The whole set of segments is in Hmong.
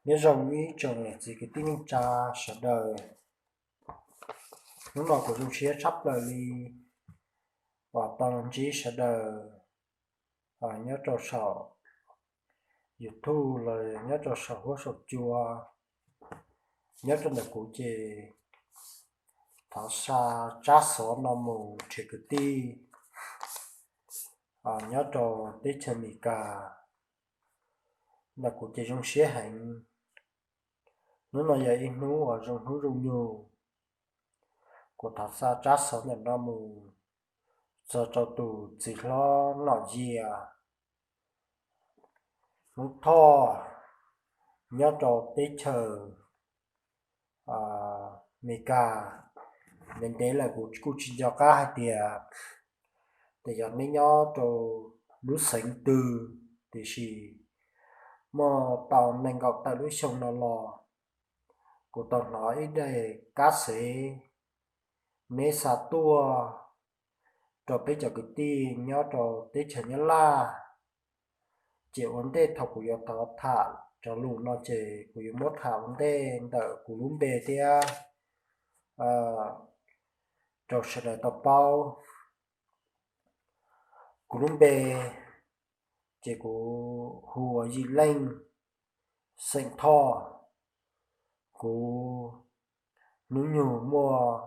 Nyob zoo ib tsoom niam txiv kwv tij neej tsa sawv daws. Hnub no kuv zoo siab tshaj plaws li uas tau ntsib sawv daws nyob rau saum YouTube los nyob rau saum huab saum cua. Nyob rau ntawm kuv ces thov xa tsab xov no mus nrhiav kwv tij nyob rau teb chaws Amelikas. Ntawm kuv ces zoo siab heev. Hnub no yog ib hnub uas zoo hnub zoo nyoog. Kuv thov xa tsab xov ntawm no mus txog rau tus txiv hlob Nom Yias Hmoob Thoj nyob rau teb chaws Amelikas. Ntev ntev lawm kuv kuj tsis nco qab hais tias, tias yog neb nyob rau lub xeev twg, tiam sis muaj tau nees nkaum tawm lub xyoo no los kuv tau hnov ib daim kab xev neb xa tuaj rau peb cov kwv tij nyob rau teb chaws Nyab Laj. Ces ua ntej thaum kuv yuav tau tham cov lus no ces kuv yuav muab tham ua ntej ntawm kuv lub npe thiab rau sawv daws tau paub. Kuv lub npe ces kuv hu ua Yim Leej, xeem Thoj. Kuv hnub nyoog muaj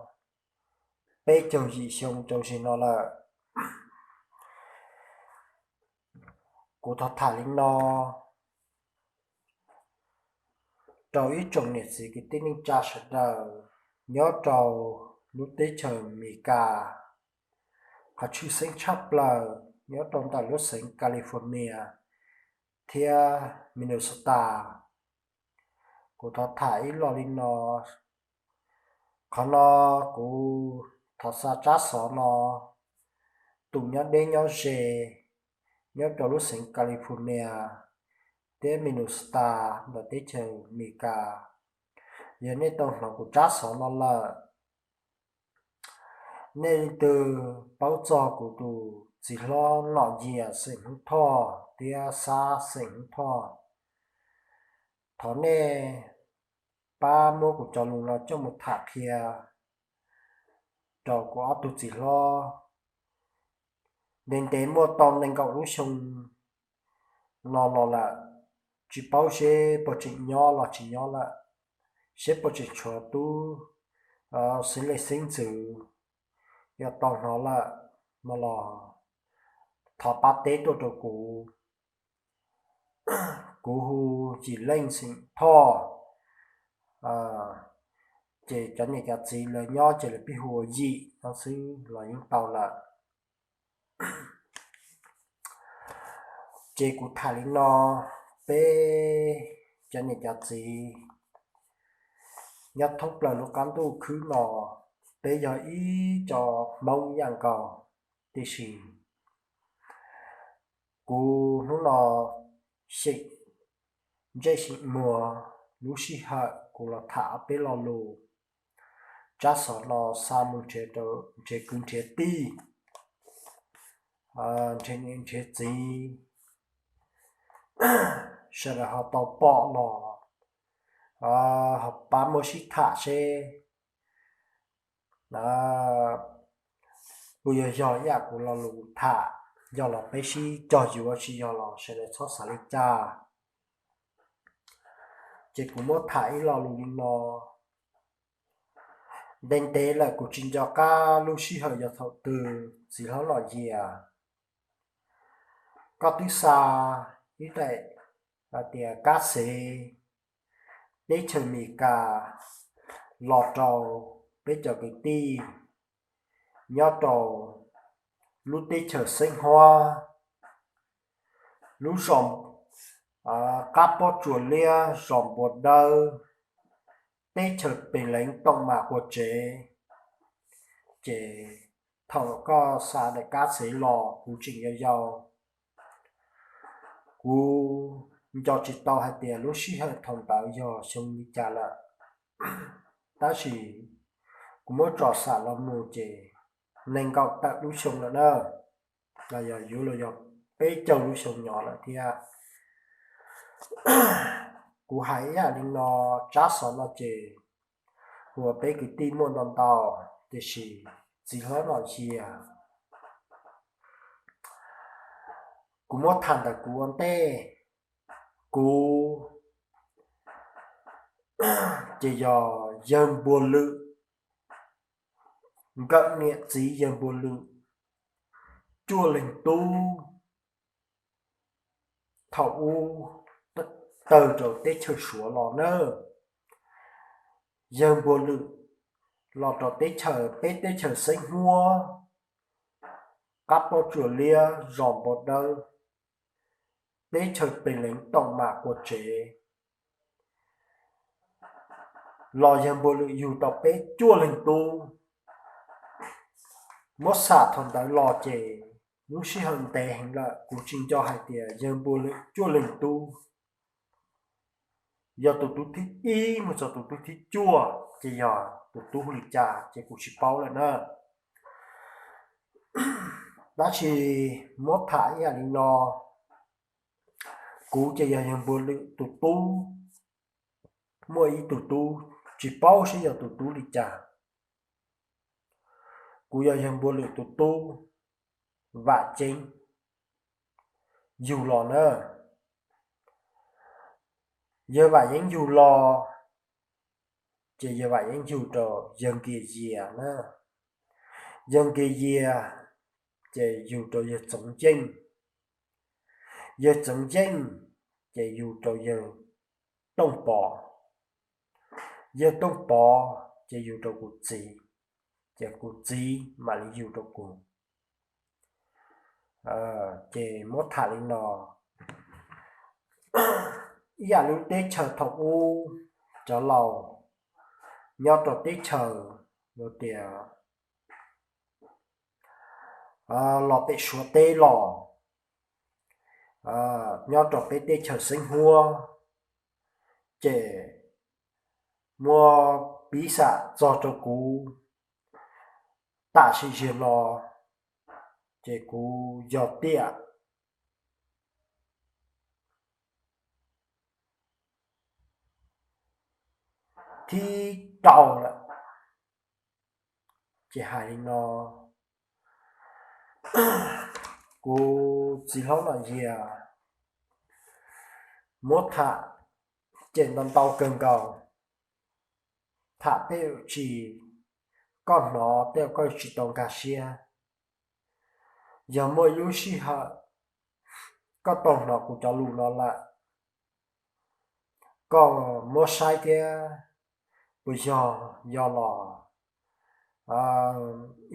peb caug yim xyoo rau zim no lawm. Kuv thov tham li no rau ib tsoom niam txiv kwv tij neej tsa sawv daws nyob rau lub teb chaws Amelikas, qhov tshwj xeeb tshaj plaws nyob rau ntawm lub xeev California thiab Minnesota. Kuv thov tham ib lo li no. Qhov no kuv thov xa tsab xov no tus nyob deb nyob ze nyob rau lub xeev California thiab Minnesota ntawm teb chaws Amelikas. Yog nej tau hnov kuv tsab xov no lawm, nej leej twg paub txog kuv tus txiv hlob Nom Yias xeem Hmoob Thoj thiab Xab xeem Hmoob Thoj, thov nej pab muab kuv cov lus no coj mus tham qhia rau kuv ob tug txiv hlob. Ntev ntev muaj tau nees nkaum lub xyoo no los lawm, tsis paub seb puas tseem nyob los tsis nyob lawm, seb puas tseem tshuav tub xeeb leej xeeb ntxwv. Yog tau hnov lawm no los thov pab teb tuaj rau kuv. Kuv hu Yim Leej xeem Thoj, ces cov niam cov txiv lawv nyob ces lawv pheej hu ua Yim no xwb los yeej tau lawm. Ces kuv tham li no, peb cov niam cov txiv nyob thoob plaws lub qab ntuj khwb no, peb yog ib co Hmoob yam nkaus, tiam sis kuv hnub no xyeem ntsej xyeem muag, lub sij hawm kuv los tham ob peb lo lus, tsab xov no xa mus nrhiav kwv nrhiav tij, nrhiav niam nrhiav txiv, sawv daws ho tau pom los ho pab muab sib tham seb puas yog yog ib yam kuv lo lus tham, yog los peb sib cog yuav, tsis yog los sawv daws txhob xav li cas. Ces kuv muab tham ib lo lus li no. Ntev ntev lawm kuv tsis nco qab lub sij hawm yog thaum twg txiv hlob Nom Yias, koj twb xa ib daim hais tias kab xev teb chaws Amelikas los rau peb cov kwv tij nyob rau lub teb chaws Xeeb Huab, lub zos qab pob tsuas liab zos Npua Dawb, teb chaws Pes Leev Toom Mas Qua Tsev. Ces thaum koj xa daim kab xev los kuv tseem yau yau, kuv nco tsis tau hais tias lub sij hawm thaum ntawd yog xyoo li cas lawm, tab sis kuv muab tsom xam los mus ces nees nkaum tawm lub xyoo lawm na, los yog yuav los yog peb caug lub xyoo nyob lawm thiab. Kuv hais ib yam li no, tsab xov no ces hu ua peb kwv tij muaj ntau ntau, tiam sis txiv hlob Nom Yias, kuv muab tham ntawm kuv ua ntej. Kuv ces yog yawg Npuag Lwm nkawm niam txiv yawg Npuag Lwm cuaj leeg tub thaum ub tawg rau teb chaws Suav los na. Yawg Npuag Lwm los rau teb chaws, peb teb chaws Xeeb Huab, qab pob tsuas liab zos Npau Dawb, teb chaws Pes Lees Toom Mam Quas Tsev los yawg Npuag Lwm yug tau peb cuaj leeg tub. Muab xam thaum ntawd los ces lub sij hawm ntev heev lawm, kuv tsis nco hais tias yawg Npuag Lwm cuaj leeg tub, yog tus tub thib ib mus txog tus tub thib cuaj ces yog tus tub hu li cas ces kuv tsis paub lawm na. Tab sis muab tham ib yam li no, kuv ces yog yawg Npuag Lwm tus tub, muaj ib tug tub, tsis paub seb yog tus tub li cas. Kuv yog yawg Npuag Lwm tus tub, Vam Ceeb yug los na. Yawg Vam Ceeb yug los ces yawg Vam Ceeb yug rau yawg Nkias Yias na. Yawg Nkias Yias ces yug rau yawg Txoov Yeej. Yawg Txoov Yeej ces yug rau yawg Tooj Pov. Yawg Tooj Pov ces yug rau kuv txiv, ces kuv txiv mam li yug rau kuv. Ces muab tham li no, ib yam lub teb chaws thaum ub, cov laus nyob rau teb chaws, tias los pem Suav teb los, nyob rau peb teb chaws Xeeb Huab, ces muab piv xam txog rau kuv tam sim ziag no, ces kuv yog tiam thib rau lawm. Ces hais li no, kuv txiv hlob Nom Yias, muab tham ces ntau ntau kawg nkaus, tham tej tsis, koj hnov tej koj tsis tau nkag siab. Yog muaj ib lub sij hawm koj tau hnov kuv cov lus no lawm, koj muab saib thiab, puas yog, yog los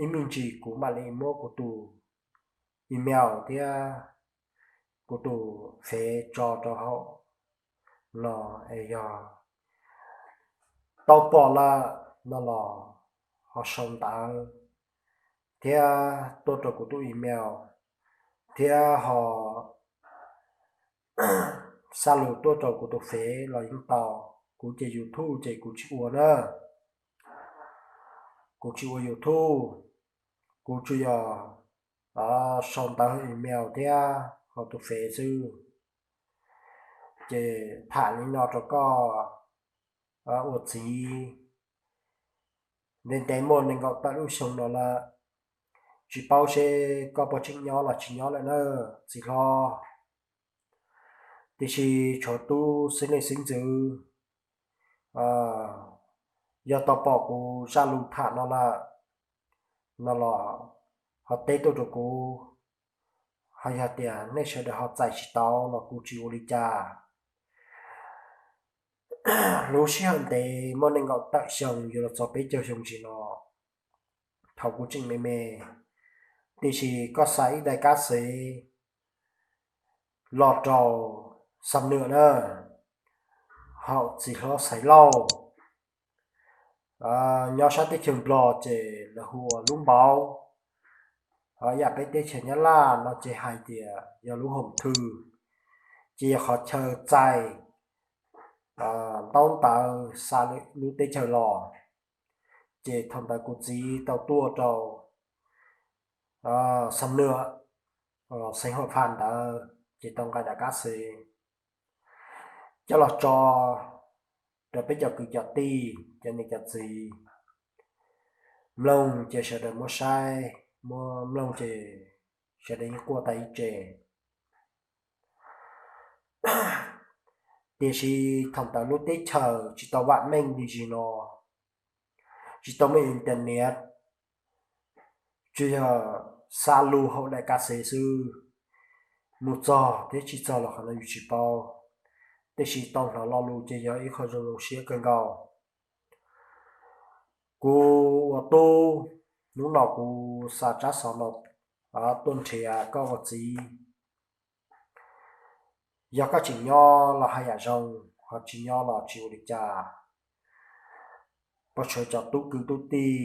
ib me ntsis kuv mam li muab kuv tus email thiab kuv tus fev tso rau hauv no, es yog tau pom lawm no los ho sau ntawv thiab tuaj rau kuv tus email, thiab ho xa lus tuaj rau kuv tus fev los yeej tau. Kuv ces YouTube ces kuv tsis ua na, kuv tsis ua YouTube, kuv tsuas yog sau ntawv email thiab ho tus fev xwb. Ces tham li no rau koj ua txiv, ntev ntev muaj nees nkaum tawm lub xyoo no lawm, tsis paub seb koj puas tseem nyob los tsis nyob lawm na txiv hlob. Tiam sis tshuav tub xeeb leej xeeb ntxwv yog tau pom kuv zaj lus tham no lawm no los ho teb tuaj rau kuv, ho yog tias nej sawv daws ho txais tsis tau los kuv tsis ua li cas. Lub sij hawm ntev muaj nees nkaum tawm xyoo yuav los txog peb caug xyoo ntsis no, thaum kuv tseem me me, tiam sis koj xa ib daim kab xev los rau Xam Nwm na, hauv txiv hlob Xaiv Lauj, nyob sab teb chaws Nplog ces lawv hu ua Lub Npauv, ho yam peb teb chaws Nyab Laj no ces hais tias yog Lub Hoom Thw, ces yog qhov chaw txais ntaub ntawv xa lub teb chaws los. Ces thaum ntawd kuv txiv tau tuaj rau Xam Nwm, xeev Huam Phaj ntawd ces tau nqa daim kab xev. coj los tso rau peb cov kwv cov tij, cov niam cov txiv mloog ces sawv daws muab saib, muab mloog ces sawv daws yeej quaj tag ib tse. Tiam sis thaum ntawd lub teb chaws tsis tau vam meej li zim no, tsis tau muaj internet, tsuas yog xa lus hauv daim ka xev xwb. Mus txog thiab tsis txog los qhov no yus tsis paub, tiam sis tau hnov lo lus ces yog ib qho zoo zoo siab kawg nkaus. Kuv ua tub, hnub no kuv xa tsab xov no tuaj nrhiav koj ua txiv. Yog koj tseem nyob los haj yam zoo, ho tsis nyob los tsis ua li cas. Pov tshuav cov tub kwv tub tij,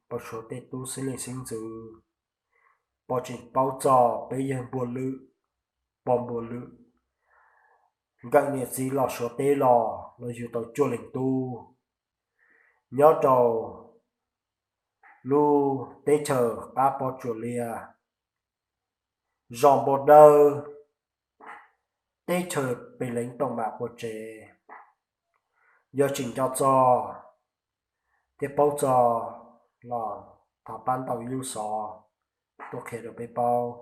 pov tshuav tej tub xeeb leej xeeb ntxwv, pov tseem paub txog peb yawg npua lwm, pog npua lwm, nkawm niam txiv los Suav teb los, los yug tau cuaj leeg tub nyob rau lub teb chaws qab pob tsuas liab, zos npau dawb, teb chaws pes leev toom mam quas tsev. Yog tseem nco txog thiab paub txog los thov pab ntaus ib lub xov tuaj qhia rau peb paub.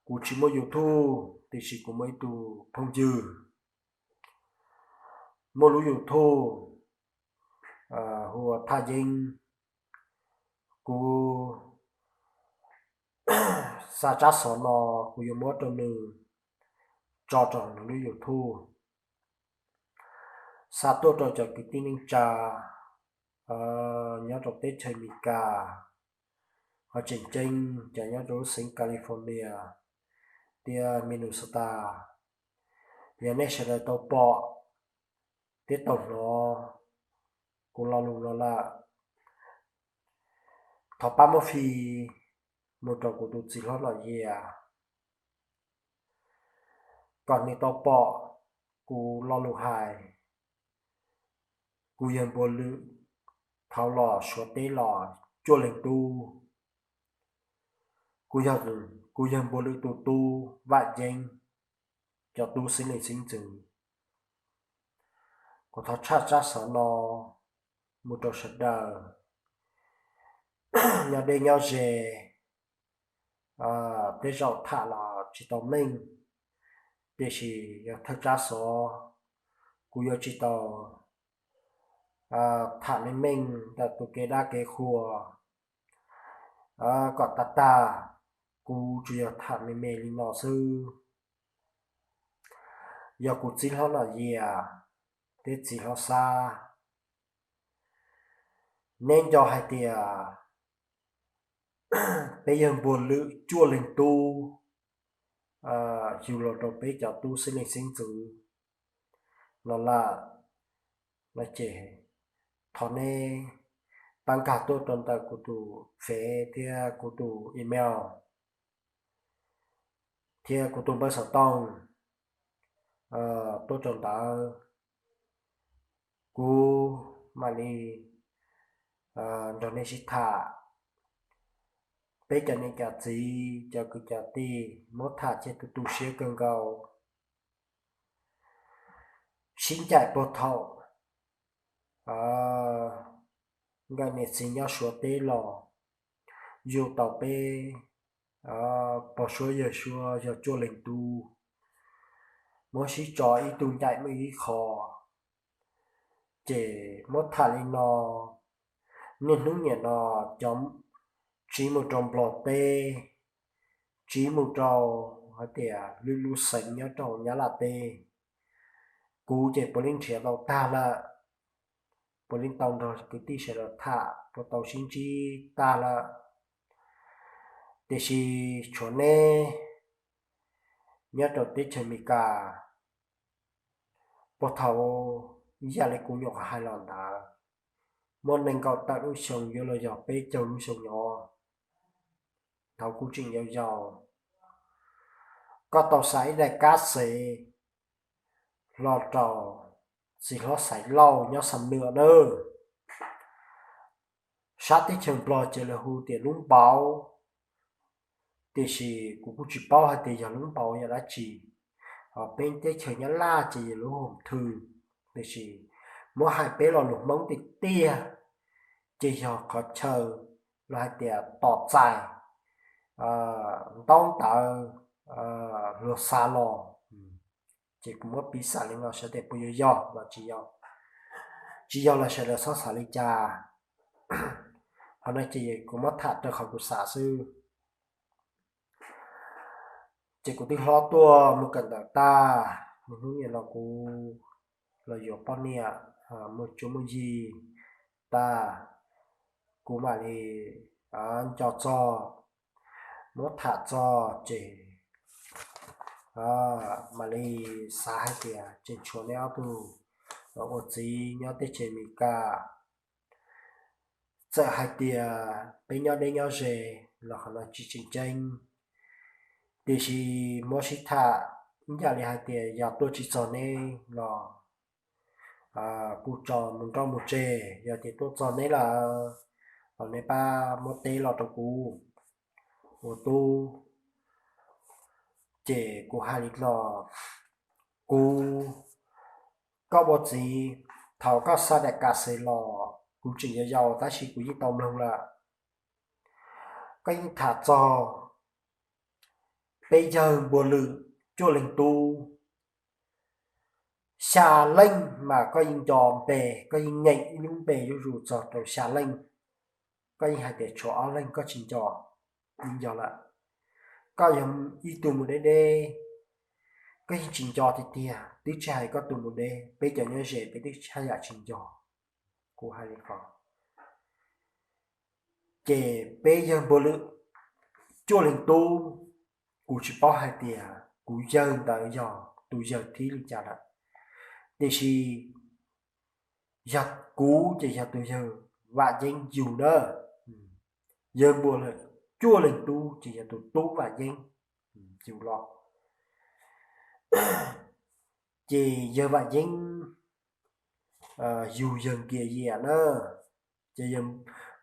Kuv tsis muaj YouTube, tiam sis kuv muaj ib tug phooj ywg muaj lub YouTube hu ua Thaj Yeeb. Kuv xa tsab xov no, kuv yuav muab rau nws tso rau nws lub YouTube, xa tuaj rau cov kwv tij neej tsa nyob rau teb chaws Amelikas, ho tseem ceeb cov nyob rau lub xeev California thiab Minnesota. Yog nej sawv daws tau pom thiab tau hnov kuv lo lus no lawm, thov pab muab fij mus rau kuv tus txiv hlob Nom Yias, kom nws tau pom kuv lo lus hais. Kuv yawg npua lwm thaum los Suav teb los cuaj leeg tub. Kuv yawg npua lwm tus tub vam yeeb, cov tub xeeb leej xeeb ntxwv. Kuv thov tshaj tsab xov no mus rau sawv daws, nyob deb nyob ze, tej zaum tham los tsis tau meej, tiam sis yog thawj tsab xov, kuv yuav tsis tau tham meej meej ntawm tus kev dab kev qhua kom tag tag. Kuv tsuas yog tham me me li no xwb. Yog kuv txiv hlob Nom Yias thiab txiv hlob Xab, neb nco hais tias peb yawg npua lwm cuaj leeg tub yug los rau peb cov tub xeeb leej xeeb ntxwv no lawm, no ces thov neb pab nkag tuaj rau ntawm kuv tus Fev thiab kuv tus email thiab kuv tus npawb xov tooj tuaj rau ntawd. Kuv mam li nrog nej sib tham. Peb cov niam cov txiv cov kwv cov tij muab tham ces tu tu siab kawg nkaus. Sib ncaim puag thaum nkawm niam txiv nyob Suav teb los yug tau peb pog suab yawg suab yog cuaj leeg tub, muab sib tso ib tug ncaim muaj ib qho. Ces muab tham li no, niaj hnub niam no cov tsiv mus rau Nplog teb, tsiv mus rau hais tias lwm lub xeev nyob rau Nyab Laj teb, kuv ces puav leej nrhiav tau tag lawm, puav leej tau nrog kwv tij sawv daws tham puas tau sib ntsib tag lawm. Tiam sis tshuav neb nyob rau teb chaws Amelikas, puag thaum ib yam li kuv nyuam qhuav hais los ntawd, muaj nees nkaum tawm lub xyoo yuav los yog peb caug lub xyoo no, thaum kuv tseem yau yau, koj tau xa ib daim kab xev hlo rau txiv hlob Xaiv Lauj nyob Xam Nuam nawb. Sab teb chaws Nplog ces lawv hu tias lub npauv, tiam sis kuv kuj tsis paub hais tias yog lub npauv yog dab tsi, Peb teb chaws Nyab Laj ces yog lub hom thw, tiam sis muab hais peb lo lus Hmoob tiag tiag ces yog qhov chaw los hais tias tom txais ntaub ntawv luag xa los. Ces kuv muab piv xam li no sawv daws puas yuav yog los tsis yog, tsis yog los sawv daws txhob xav li cas. Qhov no ces kuv muab tham raws qhov kuv xav xwb. Ces kuv twb hlob tuaj mus kawm ntawv tag, hnub nyiam los kuv los yuav poj niam, muaj cuab muaj yig tag, kuv mam li nco txog, muab tham txog ces mam li xav hais tias tseem tshuav neb ob tug ua txiv nyob teb chaws Amelikas. Txawm hais tias peb nyob deb nyob ze los qhov no tsis tseem ceeb, tiam sis muab sib tham ib yam li hais tias yog tuaj tsis txog neb los kuv tso mus nroj mus tseg, yog tias tuaj txog neb lawm los neb pab muab teb los rau kuv ua tub. Ces kuv hais li no, kuv, koj ua txiv, thaum koj xa daim kas xes los kuv tseem yau yau tab sis kuv yeej tau mloog lawm. Koj yeej tham txog peb yawg npua lwm cuaj leeg tub, xya leej mas koj yeej nco npe, koj yeej nyeem ib lub npe zuj zus txog rau xya leej. Koj yeej hais tias tshuav ob leeg koj tsis nco, yeej yog lawm. Koj yog ib tug mus deb deb, koj yeej tsis nco tiag tiag, twb tsis hais koj tus mus deb, peb cov nyob ze peb twb haj yam tsis nco. Kuv hais li ko. Ces peb yawg npua lwm cuaj leeg tub, kuv tsis paub hais tias kuv yawg ntawd yog tus yawg thib li cas lawm, tiam sis yog kuv ces yog tus yawg Vam Yeeb yug na. Yawg npua lwm cuaj leeg tub ces yog tus tub Vam Yeeb yug los. Ces yawg Vam Yeeb yug yawg Nkias Yias na, ces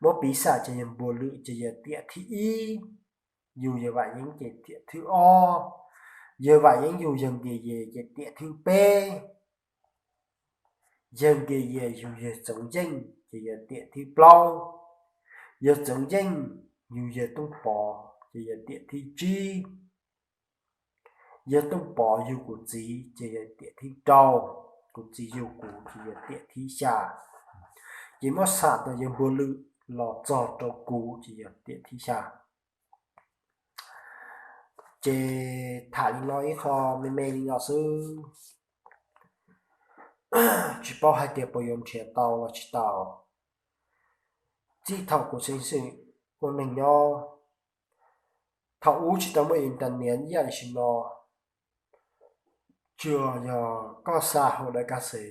muab piv xam ces yawg npua lwm ces yawg tiam thib ib, yug yawg Vam Yeeb ces tiam thib ob. Yawg Vam Yeeb yug yawg Nkias Yias ces tiam thib peb. Yawg Nkias Yias yug yawg Txoov Yeej ces yawg tiam thib plaub. Yawg Txoov Yeej yug yawg Tooj Pov ces yawg tiam thib tsib. Yawg Tooj Pov yug kuv txiv ces yawg tiam thib rau. Kuv txiv yug kuv ces yawg tiam thib xya. Ces muab xam tau yawg npua lwm los txog rau kuv ces yawg tiam thib xya. Ces tham li no ib qho me me li no xwb, tsis paub hais tias puas yuav nrhiav tau los tsis tau. Txij thaum kuv xeev xwm ua neeg nyob, thaum ub tsis tau muaj internet ib yam li tam sim no, tsuas yog koj xa hauv daim kas xes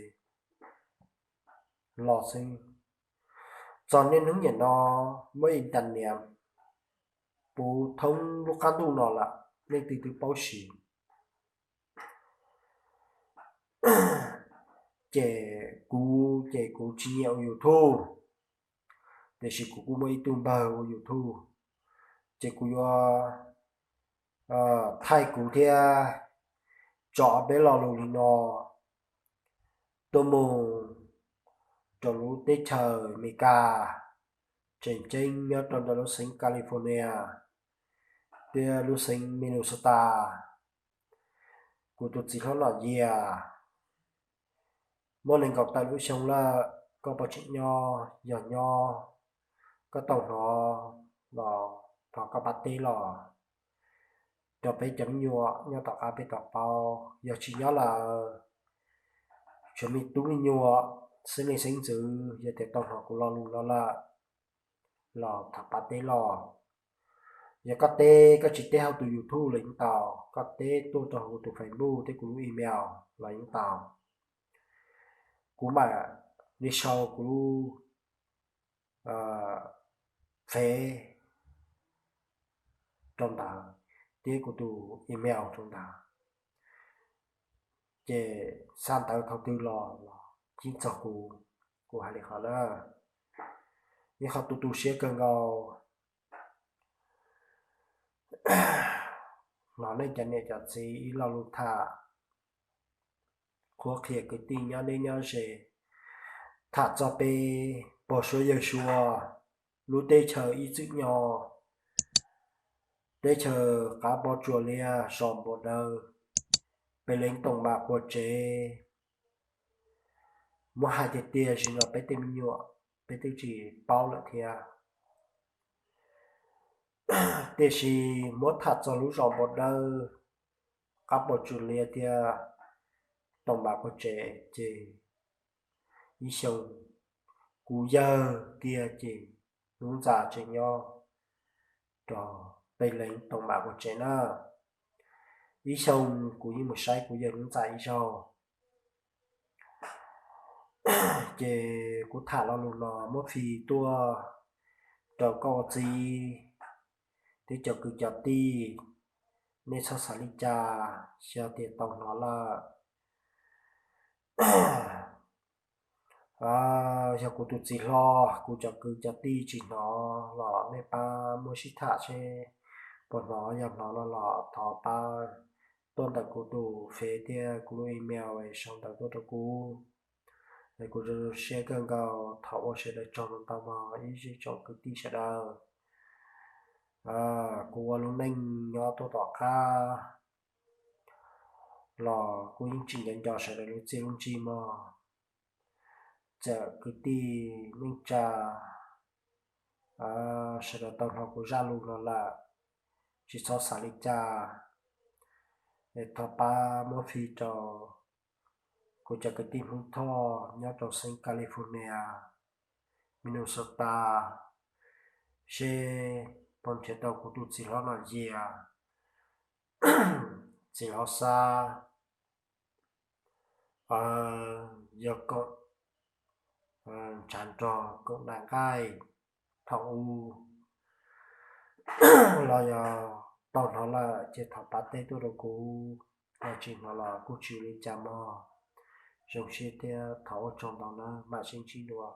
los xwb. Txog niaj hnub nim no muaj internet puv thoob lub qab ntuj no lawm, leej twg twb paub siv. Ces kuv ces kuv tsis nyiam ua YouTube, tiam sis kuv kuj muaj ib tug npawg ua YouTube, ces kuv yuav thaij kuv thiab tso ob peb lo lus li no tuaj mus rau lub teb chaws Amelikas, tseem ceeb nyob rau ntawm lub xeev California thiab lub xeev Minnesota. Kuv tus txiv hlob Nom Yias, muaj nees nkaum tawm lub xyoo lawm, koj puas tseem nyob? Yog nyob, koj tau hnov los thov koj pab teb los rau peb cov me nyuam nyob tom qab peb tau paub. Yog tsis nyob lawm, tsuas me tub me nyuam, xeeb leej xeeb ntxwv, yog tias tau hnov kuv lo lus no lawm los thov pab teb los. Yog koj teb, koj tsis teb hauv tus YouTube los yeej tau, koj teb tuaj rau hauv kuv tus Facebook thiab kuv lub email los yeej tau. Kuv mam li sau kuv lub Fev rau ntawd thiab kuv tus email rau ntawd, ces xa ntawv thaum twg los los yeej txog kuv. Kuv hais li qhov na, ib qho tu tu siab kawg nkaus. Los nej cov niam cov txiv ib lo lus tham qhuab qhia kwv tij nyob deb nyob ze, tham txog peb pog suav yawg suav lub teb chaws ib txwm nyob, teb chaws qab pob tsuas liab zos npau dawb, peb leej toom mam quas tsev. Muab hais tiag tiag sim no peb tej me nyuam peb twb tsis paub lawm thiab. Tiam sis muab tham txog lub zos npau dawb, qab pob tsuas liab thiab toom mam quas tsev ces ib xyoo kuv yawg kiag ces hnub ntxa tseem nyob rau peb leej toom mam quas tsev na. Ib xyoo kuv yeej mus saib kuv yawg hnub ntxa ib zaug. Ces kuv tham lo lus no muab fij tuaj rau koj ua txiv thiab cov kwv cov tij, nej txhob xav li cas, xyov tias tau hnov lawm. Yog kuv tus txiv hlob, kuv cov kwv cov tij tsis hnov los nej pab muab sib tham seb puas hnov, yog hnov no los thov pab tuaj ntawm kuv tus Face thiab kuv lub email sau ntawv tuaj rau kuv. Es kuv zoo siab kawg nkaus, thov ua sawv daws tsaug ntau mog ib tsoom kwv tij sawv daws. Kuv ua lub neej nyob tuaj tom qab los kuj yeej tsis nco nco sawv daws lub txiaj lub ntsig mog. Txawm kwv tij neej tsa sawv daws tau hnov kuv zaj lus no lawm, tsis txhob xav li cas, es thov pab muab fij rau kuv cov kwv tij Hmoob Thoj nyob rau xeev California, Minnesota, seb puas nrhiav tau kuv tus txiv hlob Nom Yias, txiv hlob Xab, yog koom ntshav nrog koom nam nqaij thaum ub los yog tau hnov lawm ces thov pab teb tuaj rau kuv, yog tsis hnov los kuj tsis ua li cas mog. Zoo siab thiab thov ua tsaug ntau na, mam sib ntsib dua.